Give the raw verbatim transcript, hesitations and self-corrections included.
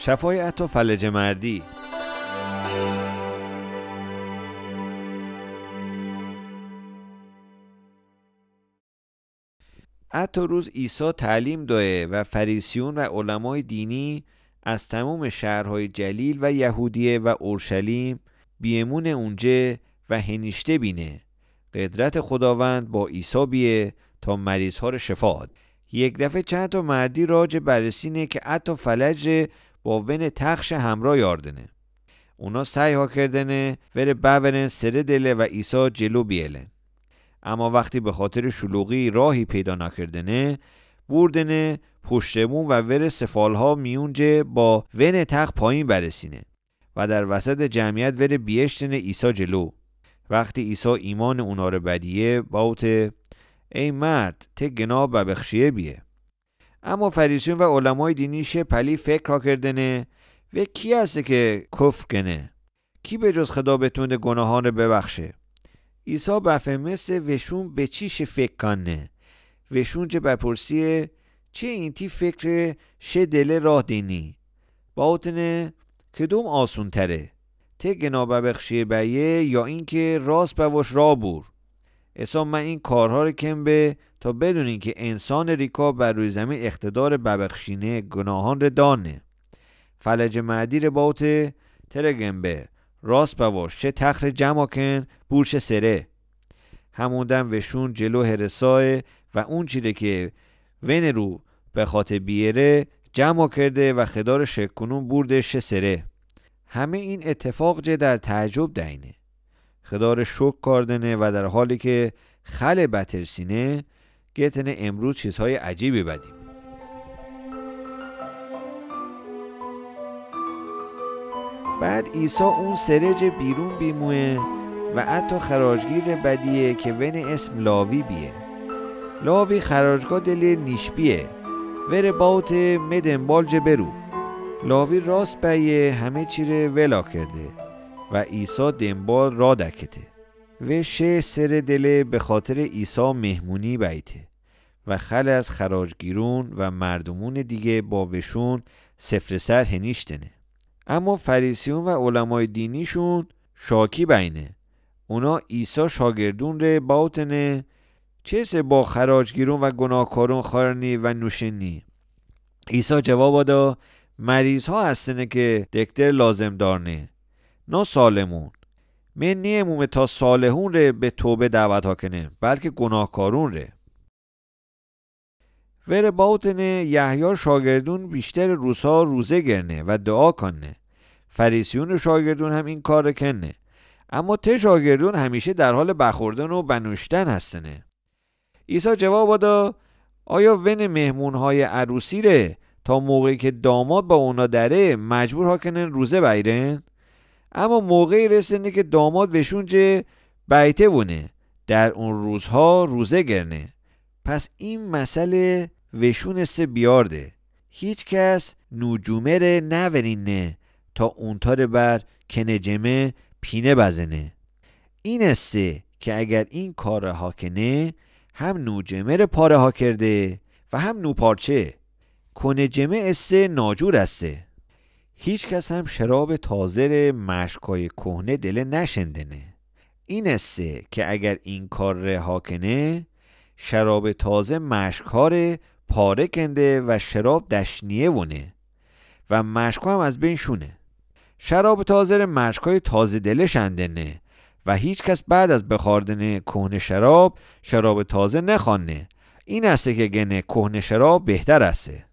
شفای حتی فلج مردی. حتی روز عیسی تعلیم دایه و فریسیون و علمای دینی از تمام شهرهای جلیل و یهودیه و اورشلیم بیمونه اونجه و هنیشته بینه. قدرت خداوند با عیسی بیه تا مریضها ره شفا ده. یک دفعه چند تا مردی راه جه برسینه که حتی فلج ره با ون تخش همراه یاردنه. اونا سعی ها کردنه وره بورن سره دله و عیسی جلو بیهلن. اما وقتی به خاطر شلوغی راهی پیدا نکردنه، بوردنه پشت بوم و وره سفالها میون جه با ون تخت پایین برسینه و در وسط جمعیت وره بیشتنه عیسی جلو. وقتی عیسی ایمان اونا ره بدیه، باوته: ای مرد، ته گناه ببخشیه بیه. اما فریسیون و علمای دینی شه پلی فکر ها کردنه و کی هسته که کفر کنه؟ کی به جز خدا بتونه گناهان ره ببخشه؟ عیسی بفهمسته وشون به چی شه فکر کنه. وشون جه بپرسیه: چی اینتی فکر شه دله راه دینی؟ باوتنه: کدوم آسون تره؟ ته گناه ببخشیه بیه یا اینکه راست بواش راه بور؟ عیسی: من این کارها ره کن به تا بدونین که انسان ریکا بر روی زمین اقتدار ببخشینه گناهان ره دانه. فلج مردی ره باوته: تره گن به، راست بواش، شه تخت ره جمع کن، بور شه سره. همون دم وشون جلو هرسایه و اون چیره که ون رو به خاطر بیهره جمع کرده و خدا ره شکر کنون بورده شه سره. همه این اتفاق جه در تعجب دینه. خدا ره شکر کاردنه و در حالی که خیلی بترسینه، گتنه امروز چیزهای عجیبی بدیم. بعد عیسی اون سره جه بیرون بیموه و حتی خراجگیر ره بدیه که ون اسم لاوی بیه. لاوی خراجگاه دله نیشبیه. وره باوته: مه دنبال جه برو. لاوی راست بیه همه چی ره ول کرده و عیسی دنبال راه دکته. و شه سره دله به خاطر عیسی مهمونی بیته و خیلی از خراجگیرون و مردمون دیگه با وشون سفر سر هنیشتنه. اما فریسیون و علمای دینیشون شاکی بینه. اونا عیسی شاگردون ره باوتنه: چسه با خراجگیرون و گناهکارون خورنی و نوشنی؟ عیسی جواب دا: مریضها هستنه که دکتر لازم دارنه، نه سالمون. مه نیمومه تا صالحون ره به توبه دعوت ها کنم، بلکه گناهکارون ره. وره باوتنه: یحیی شاگردون بیشتر روزها روزه گرنه و دعا کنه. فریسیون شاگردون هم این کار کنه. اما ته شاگردون همیشه در حال بخوردن و بنوشتن هستنه. عیسی جواب دا: آیا ون مهمونهای عروسی ره تا موقعی که داماد با اونا دره مجبور ها کنن روزه بیرن؟ اما موقعی رسنه که داماد وشون جه بیته وونه، در اون روزها روزه گرنه. پس این مثل وشون اسه بیارده: هیچ کس نوجومه ره نورینه تا اونتار بر کنه جمه پینه بزنه. این اسه که اگر این کار ها کنه، هم نوجمه ره پاره ها کرده و هم نوپارچه. کنه جمه اسه ناجور اسه. هیچ کس هم شراب تازه ره مشکای کهنه دله نشندنه. این اسه که اگر این کار ره ها کنه، شراب تازه مشکها ره پاره کنده و شراب دشنیه وونه و مشکها هم از بین شونه. شراب تازه ره مشکای تازه دله شندنه و هیچ کس بعد از بخوردن کهنه شراب، شراب تازه نخوانه. این اسه که گنه کهنه شراب بهتر اسه.